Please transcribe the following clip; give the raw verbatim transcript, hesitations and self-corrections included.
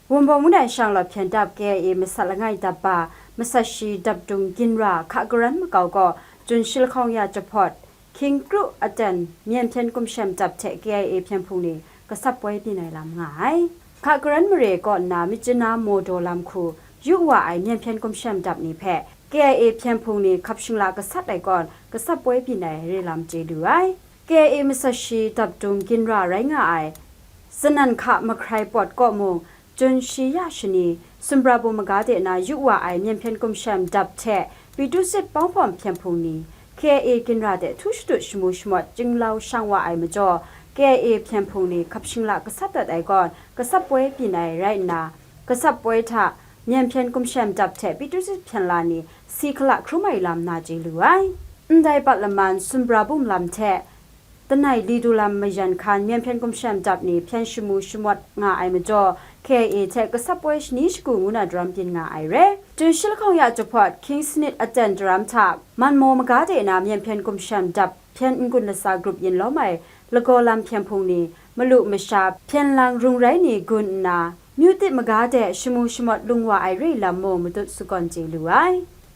Wunpawng Manai Shanglawt hpyen dap K I A masat langai dap ba, masat shi dap dung ginra hka karan makau gaw, Jun shi lahkawng ya jahpawt, Hkying Kru Aten myen hpyen kumsham dap hte K I A hpyen hpung ni kasap poi byin ai lam nga ai. Hka karan mare kaw nna Myitkyina Modo lam hku yu wa ai myen hpyen kumsham dap ni hpe K I A hpyen hpung ni hkap shingla gasat ai kawn kasap poi byin ai re lam chye lu ai. K I A masat shi dap dung ginra rai nga ai, Sanan hka Mahkrai Pawt kaw mung, Jun shi ya shani, Sumbrabu maga de na yu wa ai myen hpyen kumsham dap hte Pyithusit Pawngpawm hpyen hpung ni, K I A ginra de htu shadut shamu shamawt chyinglau shang wa ai majaw, K I A hpyen hpung ni hkap shingla gasat dat ai kawn, kasap poi byin ai rai nna, kasap poi hta myen hpyen kumsham dap hte Pyithusit hpyen la ni si hkala hkrum ai lam na chye lu ai. Ndai pat laman Sumbrabu lam hte, Tanai Lidu lam mayan hkan myen hpyen kumsham dap ni hpyen shamu shamawt nga ai majaw, K I A hte kasap poi shani shagu ngu na daram byin nga ai re. Jun shi lahkawng ya jahpawt, Hkying Sanit Aten daram hta, Manmaw maga de na myen hpyen kumsham dap hpyen n-gun latsa grup yin lawm ai lagaw lam hpyen hpung ni, malu masha, hpyen lang rung rai ni gun nna, Myitkyina maga de shamu shamawt lung wa ai re lam mung matut sagawn chye lu ai.